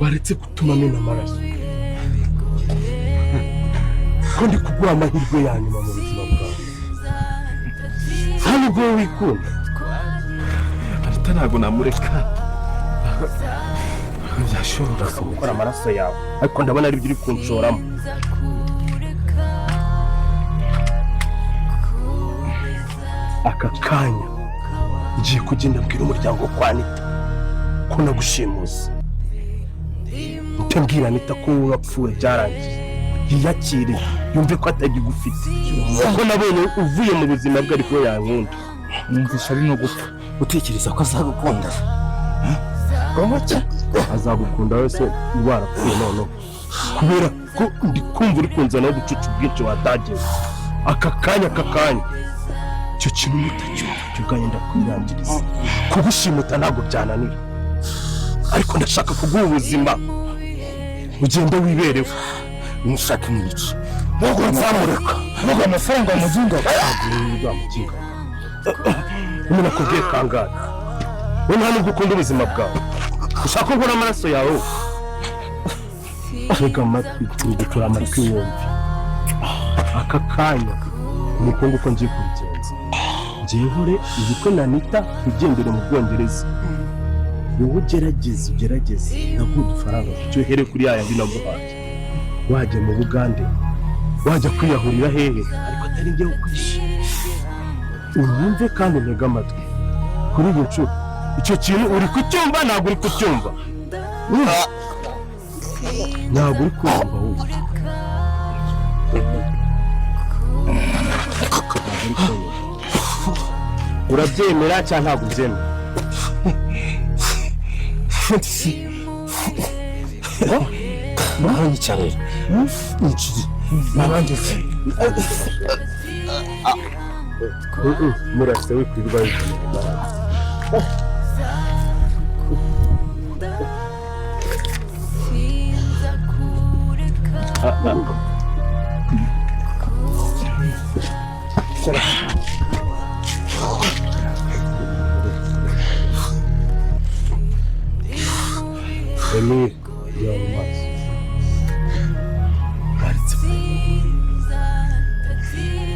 Waretse gutuma mena amaraso, ko ndi kuguha amahirwe ya nyuma mu buzima bwawe? Nta nubwo wowe wikunda. Anita ntabwo namureka, ntabwo byashoboka. Gukora amaraso yawe, ariko ndabona aribyo uri kunshoramo. Aka kanya ngiye kugenda mbwira umuryango kwa Anita ko nagushimuse. Mpite mbwira Anita ko wowe wapfuye, byarangiye, yiyakire, yumve ko atagigufite, kuko nabonye uvuye mu buzima bwe ariko yankunda. Numvisha ari no gupfa. Utekereza ko azagukunda? Azagukunda wese warapfuye. Noneho kubera ko ndi kumva uri kunzanaho ubucucu bwinshi watagiye, aka kanya, aka kanya, icyo kintu mutacyumva cyo ubwanjye ndakwirangiriza. Kugushimuta ntabwo byananira, ariko ndashaka kuguha ubuzima, ugenda wibereho. Nushaka imwica. Ntabwo nzamureka. Ntabwo amafaranga wamuginga. Ntabwo umuntu akubwiye kangahe? We nta nubwo ukunda ubuzima bwawe, ushaka ko nkora amaraso yawe. Tega amatwi, ngukura amatwi wumve. Aka kanya ni uko nguko ngiye kubigenza. Ngiye nkore ubukwe na Anita, ugendere mu Bwongereza. Wowe ugerageze, ugerageze, naguha udufaranga duke, uhere kuri ya yandi naguhaye. Wajya mu Bugande, wajya kwiyahurira hehe, ariko atari njyewe ukwishe. Unyumve kandi untege amatwi kuri iyi nshuro. Icyo kintu uri kucyumva? Ntabwo uri kucyumva, ntabwo uri kumva wowe. Ntabwo uri kumva. Urabyemera cyangwa ntabwo ubyemera? Muranyica rero, nyiciye narangije. Murase, wikwirirwa wizanira imbaraga. Ah, ah. Emile, reba mu maso. Waretse.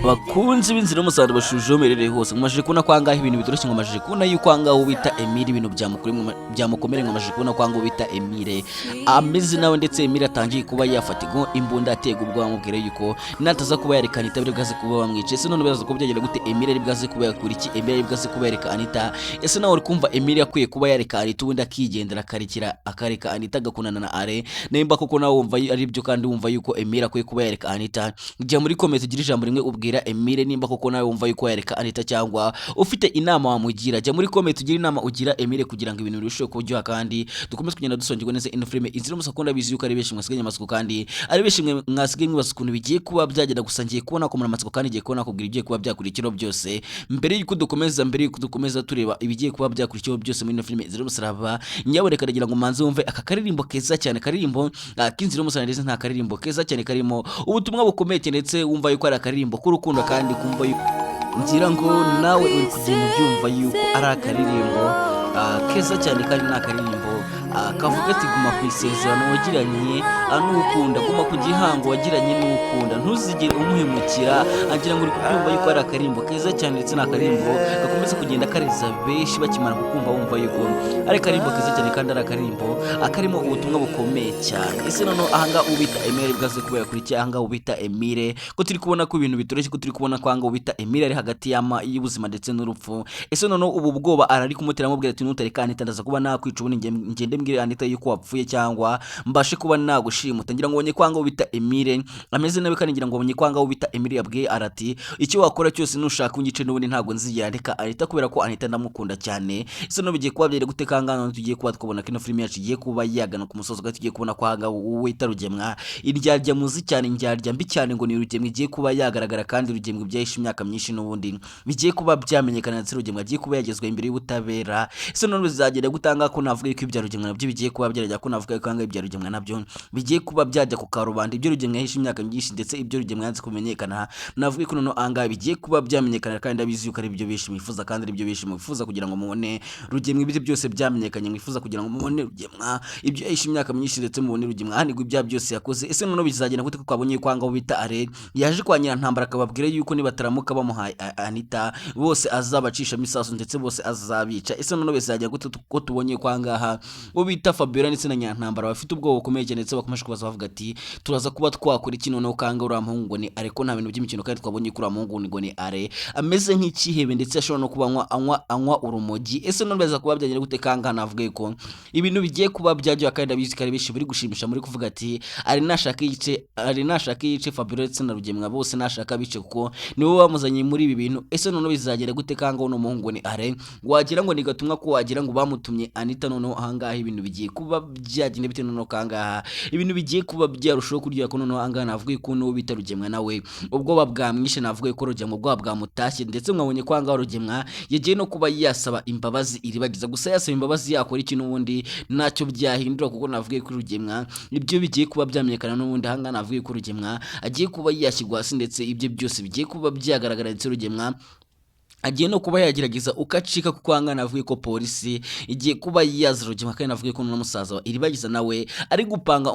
Bakunzi b'inzira y'umusaruro bashuje muherereye hose, mumajije kubona ko ahangaha ibintu bitoroshye. Mumajije kubona yuko ahangaha bita Emile ibintu byamukomereye. Mumajije kubona ko ahangaha bita Emile ameze nawe, ndetse Emile atangiye kuba yafatirwa imbunda, aterwa ubwoba, amubwira yuko nataza kuba yareka Anita bari bwaze kuba bamwica. Ese none biraza kuba byagenda gute? Emile ari bwaze kuba yakora iki? Emile ari bwaze kuba yareka Anita? Ese nawe uri kumva Emile akwiye kuba yareka Anita, ubundi akigendera, akarekera, akareka Anita agakundana na Are? Nimba koko nawe wumva ari byo kandi wumva yuko Emile akwiye kuba yareka Anita, jya muri comment ugira ijambo rimwe ubwira Emile. Nimba koko nawe wumva yuko yareka Anita cyangwa ufite inama wamugira, jya muri comment ugira inama ugira Emile kugira ngo ibintu birusheho kuryoha kandi dukomeze kugenda dusongerwa neza ino filime Inzira y'Umusaraba. Ndabizi yuko ari benshi mwasigaye amatsiko, kandi ari benshi mwe mwasigaye mwibaza ukuntu bigiye kuba byagenda. Gusa ngiye kubona ko muri amatsiko kandi ngiye kubona kubwira ibigiye kuba byakurikiraho byose. Mbere yuko dukomeza tureba ibigiye kuba byakurikiraho byose muri ino filime Inzira y'Umusaraba, nyaboneka ndagira ngo manze wumve aka karirimbo keza cyane, karirimbo k'Inzira y'Umusaraba, ndetse nta karirimbo keza cyane karimo ubutumwa bukomeye cyane, ndetse wumva yuko ari akaririmbo k'urukundo, kandi kumva yuko ngira ngo nawe uri kugenda ubyumva yuko ari akaririmbo keza cyane, kandi ni akaririmbo kavuga ati: "Guma ku isezerano wagiranye n'ukunda, guma ku gihango wagiranye n'ukunda, ntuzigere umuhemukira." Agira ngo uri kubyumva yuko ari akaririmbo keza cyane, ndetse ni akaririmbo gakomeza kugenda kareza benshi. Bakimara kukumva bumva yuko ari akaririmbo keza cyane kandi ari akaririmbo karimo ubutumwa bukomeye cyane. Ese noneho ahangaha ubita Emile bwaze kuba yakurikiye? Ahangaha ubita Emile, ko turi kubona ko ibintu bitoroshye, ko turi kubona ko ahangaha ubita Emile ari hagati y'ubuzima ndetse n'urupfu, ese noneho ubu bwoba arari kumutera amubwira ati: "Nutareka Anita ndaza kuba nakwica, ubundi ngende mbwire Anita yuko wapfuye cyangwa mbashe kuba nagushimuta." Ngira ngo ubonye ko ahangaha ubita Emile ameze nabi, kandi ngira ngo ubonye ko ahangaha ubita Emile yabwiye arati: "Icyo wakora cyose, nushaka unyice, n'ubundi ntabwo nzigera ndeka Anita kubera ko Anita ndamukunda cyane." Ese no bigiye kuba byari gute kangaha? None tugiye kuba twabona ko ino filime yacu igiye kuba yagana ku musozo, kandi tugiye kubona ko ahangaha wita Rugemwa, indyarya muzi cyane, indyarya mbi cyane ngo ni Rugemwa, igiye kuba yagaragara, kandi Rugemwa ibyahishe imyaka myinshi n'ubundi bigiye kuba byamenyekana, ndetse Rugemwa agiye kuba yagezwa imbere y'ubutabera. Ese none bizagenda gutanga ko navuga yuko ibya Rugemwa nabyo bigiye kuba byarajya, ko navuga yuko ahangaha ibya Rugemwa nabyo bigiye kuba byajya ku karubanda, ibyo Rugemwa yahishe imyaka myinshi ndetse ibyo Rugemwa yanze kumenyekana, navuga ko noneho ahangaha bigiye kuba byamenyekana, kandi ndabizi yuko ari byo benshi mwifuza. kandi aribyo benshi mwifuza kugira ngo mubone Rugemwa ibyo byose byamenyekanye, mwifuza kugira ngo mubone Rugemwa ibyo yahishe imyaka myinshi, ndetse mubone Rugemwa ahanirwa ibyaha byose yakoze. Ese noneho bizagenda gute ko twabonye ko ahangaha bita Are yaje kwa Nyirantambara akababwira yuko nibataramuka bamuhaye Anita bose azabacishamo isasu ndetse bose azabica? Ese noneho bizagenda gute ko tubonye ko ahangaha uwo bita Fabiola ndetse na Nyirantambara bafite ubwoba bukomeye cyane, ndetse bakomeje kubaza bavuga ati turaza kuba twakora iki noneho kanga uriya muhungu ngo ni Are, ko nta bintu by'imikino, kandi twabonye ko uriya muhungu ngo ni Are ameze nk'ikihebe ndetse ashobora no kuba anywa urumogi? Ese none biza kuba byagenda gute kanga? Navuga ko ibintu bigiye kuba byaryoha, kandi ndabizi ko ari benshi biri gushimisha muri kuvuga ati Are nashaka yice Fabiola ndetse na Rugemwa bose, nashaka bice kuko nibo bamuzanye muri ibi bintu. Ese noneho bizagenda gute kanga uno muhungu ni Are wagira ngo ni gatumwa, ko wagira ngo bamutumye Anita? Noneho ahangaha ibintu bigiye kuba byagenda bite noneho kangaha ibintu bigiye kuba byarushaho kuryoha, ko noneho ahangaha navuga ko n'uwo bita Rugemwa nawe ubwoba bwamwishe? Navuga ko Rugemwa ubwoba bwamutashye, ndetse mwabonye ko ahangaha Rugemwa yagiye no kuba yasaba imbabazi Iribagiza. Gusa yasaba imbabazi yakora iki? N'ubundi ntacyo byahindura, kuko navuga ko Rugemwa ibyo bigiye kuba byamenyekana. N'ubundi ahangaha navuga ko Rugemwa agiye kuba yashyirwa hasi, ndetse ibyo byose bigiye kuba byagaragara, ndetse Rugemwa agiye no kuba yagerageza uko acika, kuko ahangaha navuga ko polisi igiye kuba yaza Rugemwa. Kandi navuga ko n'umusaza wa Iribagiza nawe ari gupanga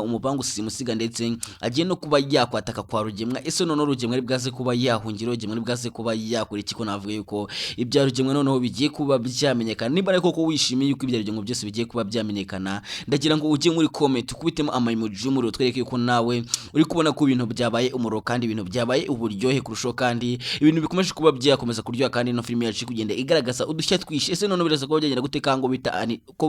umupangu simusiga, ndetse agiye no kuba yakwataka kwa Rugemwa. Ese noneho Rugemwa ari bwaze kuba yahungira? Rugemwa ari bwaze kuba yakora iki, ko navuga yuko ibya Rugemwa noneho bigiye kuba byamenyekana? Niba ariko koko wishimiye yuko ibya Rugemwa byose bigiye kuba byamenyekana, ndagira ngo ujye muri comment ukubitemo ama emoji y'umuriro, twereke yuko nawe uri kubona ko ibintu byabaye umuriro kandi ibintu byabaye uburyohe kurushaho, kandi ibintu bikomeje kuba byakomeza kuryoha, kandi ino filime yacu iri kugenda igaragaza udushya twinshi. Ese noneho biraza kuba byagenda gute kango bita ani ko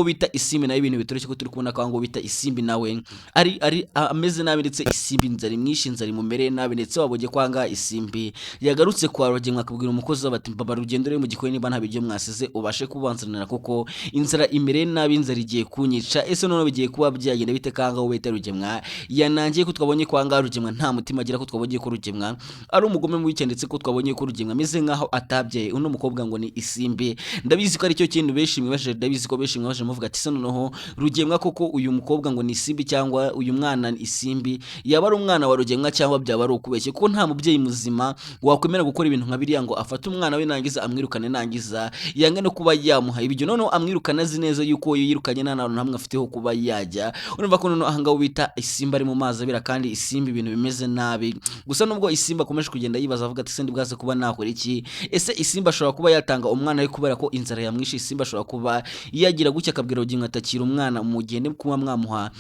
bita Isimbi nawe ibintu bitoroshye, ko turi kubona kango bita Isimbi nawe ari ameze nabi, ndetse Isimbi inzara imwishe, inzara imumereye nabi, ndetse wabonye kwanga Isimbi yagarutse kwa Rugemwa akabwira umukozi we bati mbabara urugendo ruri mu gikoni, niba nta biryo mwasize ubashe kubanzanira kuko inzara imereye nabi, inzara igiye kunyica. Ese noneho bigiye kuba byagenda bite kanga bita Rugemwa yanangiye, ko twabonye kwanga Rugemwa nta mutima agira, ko twabonye ko Rugemwa ari umugome mubi cyane, ndetse ko twabonye ko Rugemwa ameze nkaho atabyaye uno mukobwa ngo ni Isimbi? Ndabizi ko aricyo kintu benshi mwibajije, ndabizi ko benshi mwibajije muvuga ati se noneho Rugemwa koko uyu mukobwa ngo ni Isimbi cyangwa uyu mwana ni Isimbi yaba ari umwana wa Rugemwa cyangwa byaba ari ukubeshya, kuko nta mubyeyi muzima wakwemera gukora ibintu nka biriya ngo afate umwana we nangiza amwirukane, nangiza yange no kuba yamuha ibyo, noneho amwirukane azi neza yuko iyo yirukanye nta hantu hamwe afite ho kuba yajya. Urumva ko noneho ahangaha bita Isimbi ari mu mazi abira, kandi Isimbi ibintu bimeze nabi. Gusa nubwo Isimbi akomeje kugenda yibaza avuga ati se ndi bwaze kuba nakora iki? Ese Isimbi ashobora kuba yatanga umwana we kubera ko inzara yamwishe? Isimbi ashobora kuba yagira gutya akabwira Rugingo atakira umwana mugende kuba mwamuha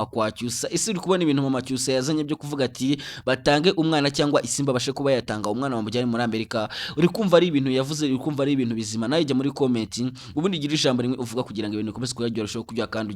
kwa Cyusa? Ese uri kubona ibintu mama Cyusa yazanye byo kuvuga ati batange umwana cyangwa Isimbi abashe kuba yatanga umwana bamujyane muri Amerika, uri kumva ari ibintu yavuze? Uri kumva ari ibintu bizima? Nawe jya muri comment ubundi ugire ijambo rimwe uvuga kugira ngo ibintu bikomeze kuryoha kuryoha, kandi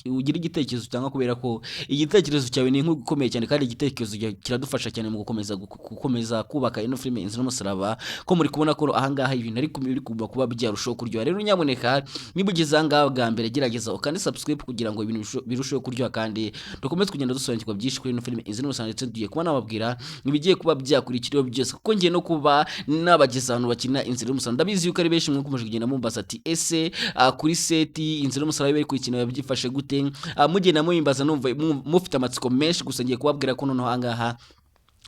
ugire igitekerezo utanga, kubera ko igitekerezo cyawe ni inkuru ikomeye cyane, kandi igitekerezo cyawe kiradufasha cyane mu gukomeza kubaka ino filime Inzira y'Umusaraba, ko muri kubona ko ahangaha ibintu ariko biri kuba byarushaho kuryoha. Rero nyamuneka niba ugeze ahangaha bwa mbere, gerageza ukande subscribe kugira ngo ibintu birusheho kuryoha, kandi dukomeze kugenda dusobanukirwa byinshi kuri ino filime Inzira y'Umusaraba, ndetse tugiye kuba nababwira ibigiye kuba byakurikiraho byose, kuko ngiye no kuba nabageza ahantu bakina Inzira y'Umusaraba. Ndabizi yuko ari benshi mwakomeje kugenda mumbaza ati ese kuri set Inzira y'Umusaraba bari kuyikina byifashe gute? Mugenda muyimbaza numva mufite amatsiko menshi. Gusa ngiye kubabwira ko noneho ahangaha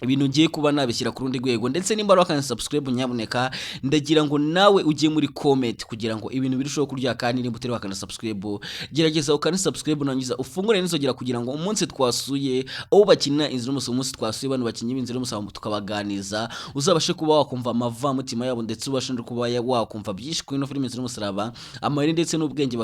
ibintu ngiye kuba nabishyira ku rundi rwego, ndetse nimba ari subscribe, nyabuneka ndagira ngo nawe ujye muri comment kugira ngo ibintu birusheho kuryoha. Kandi nimba utari wakanda subscribe, gerageza ukande subscribe, nangiza ufungure n'inzogera kugira ngo umunsi twasuye aho bakina Inzira y'Umusaraba, umunsi twasuye bano bakinnyi b'Inzira y'Umusaraba tukabaganiza, uzabashe kuba wakumva amavamutima yabo, ndetse ubashe no kuba wakumva byinshi kuri ino filime Inzira y'Umusaraba, amayeri ndetse n'ubwenge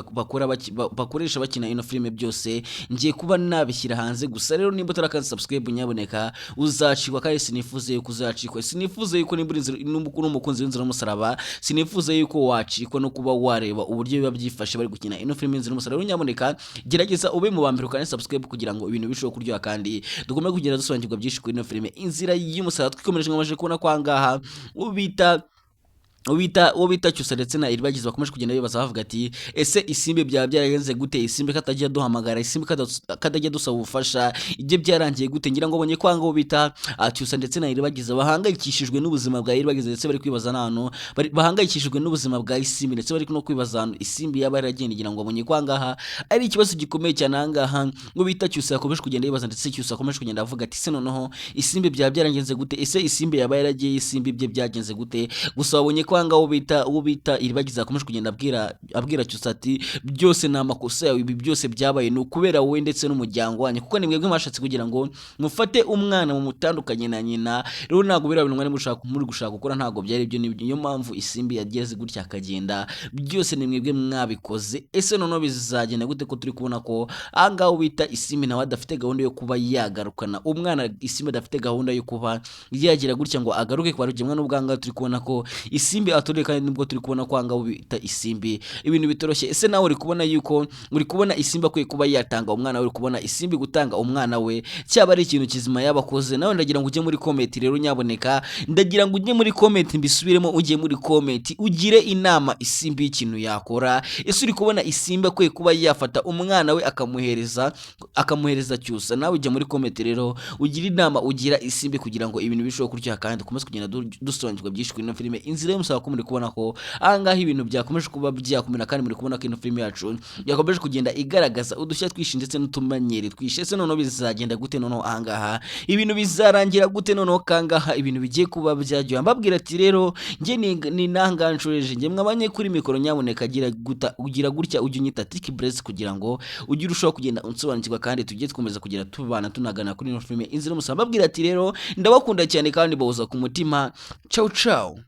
bakoresha bakina ino filime, byose ngiye kuba nabishyira hanze. Gusa rero nimba utarakanda subscribe, nyabuneka uzacikwa, kandi sinifuze yuko uzacikwa. Sinifuze yuko nimba uri umukunzi w'Inzira y'Umusaraba, sinifuze yuko wacikwa no kuba wareba uburyo biba byifashe bari gukina ino filime Inzira y'Umusaraba. Rero nyabuneka gerageza ube mu ba mbere ukande subscribe kugira ngo ibintu birusheho kuryoha, kandi dukomeze kugenda dusobanukirwa byinshi kuri ino filime Inzira y'Umusaraba. Twikomereje, mwamaze kubona ko ahangaha ubita Uwo bita Cyusa ndetse na Iribagiza bakomeje kugenda bibaza, bavuga ati: "Ese Isimbi byaba byaragenze gute? Isimbi katajya duhamagara, Isimbi katajya dusaba ubufasha, ibyo byarangiye gute?" Ngira ngo bonye kwanga uwo bita Cyusa ndetse na Iribagiza bahangayikishijwe n'ubuzima bwa Iribagiza, ndetse bari kwibaza n'ahantu bahangayikishijwe n'ubuzima bwa Isimbi, ndetse bari no kwibaza ahantu Isimbi yaba yaragenda. Ngira ngo abonye ko ahangaha ari ikibazo gikomeye cyane. Ahangaha ngo bita Cyusa yakomeje kugenda yibaza, ndetse Cyusa akomeje kugenda avuga ati: "Se noneho Isimbi byaba byaragenze gute? Ese Isimbi yaba yaragiye? Isimbi bye byagenze gute?" Gusa babonye ko ahangaha uwo bita Iribagiza yakomeje kugenda abwira Cyusa ati: "Byose ni amakosa yawe. Ibi byose byabaye ni ukubera wowe ndetse n'umuryango wanyu, kuko ni mwebwe mwashatse kugira ngo mufate umwana mumutandukanye na nyina. Rero ntabwo biriya bintu mwari muri gushaka gukora, ntabwo byari byo. Niyo mpamvu Isimbi yageze gutya akagenda. Byose ni mwebwe mwabikoze. Ese noneho bizagenda gute, ko turi kubona ko ahangaha bita Isimbi nawe adafite gahunda yo kuba yagarukana umwana? Isimbi adafite gahunda yo kuba yagira gutya ngo agaruke kwa Rugemwa, n'ubwo ahangaha turi kubona ko Isimbi atoreye, kandi nubwo turi kubona ko ahangaha bita Isimbi ibintu bitoroshye. Ese nawe uri kubona yuko uri kubona Isimbi akwiye kuba yatanga umwana we? Uri kubona Isimbi gutanga umwana we cyaba ari ikintu kizima yaba akoze? Nawe ndagira ngo ujye muri comment rero, nyaboneka ndagira ngo ujye muri comment, mbisubiremo, ujye muri comment ugire inama Isimbi y'ikintu yakora. Ese uri kubona Isimbi akwiye kuba yafata umwana we akamuhereza Cyusa? Nawe ujya muri comment rero ugire inama ugira Isimbi kugira ngo ibintu birusheho kuryoha, kandi dukomeze kugenda dusobanukirwa byinshi kuri ino filime Inzira y'Umusaraba, ko muri kubona ko ahangaha ibintu byakomeje kuba byakomera, kandi muri kubona ko ino filime yacu yakomeje kugenda igaragaza udushya twinshi ndetse n'utumanyeri twinshi. Ese noneho bizagenda gute? Noneho ahangaha ibintu bizarangira gute? Noneho kangaha ibintu bigiye kuba byaryoha. Mbabwira ati rero njye ni nanga nshoreje, njye mwabanye kuri mikoro, nyaboneka gira guta ugira gutya ujye unyita Tiki Blaze kugira ngo ujye urushaho kugenda unsobanukirwa, kandi tujye twkomeza kugira tubana tunagana kuri ino filime Inzira y'Umusaraba. Mbabwira ati rero ndabakunda cyane kandi bahoza ku mutima. Ciao ciao.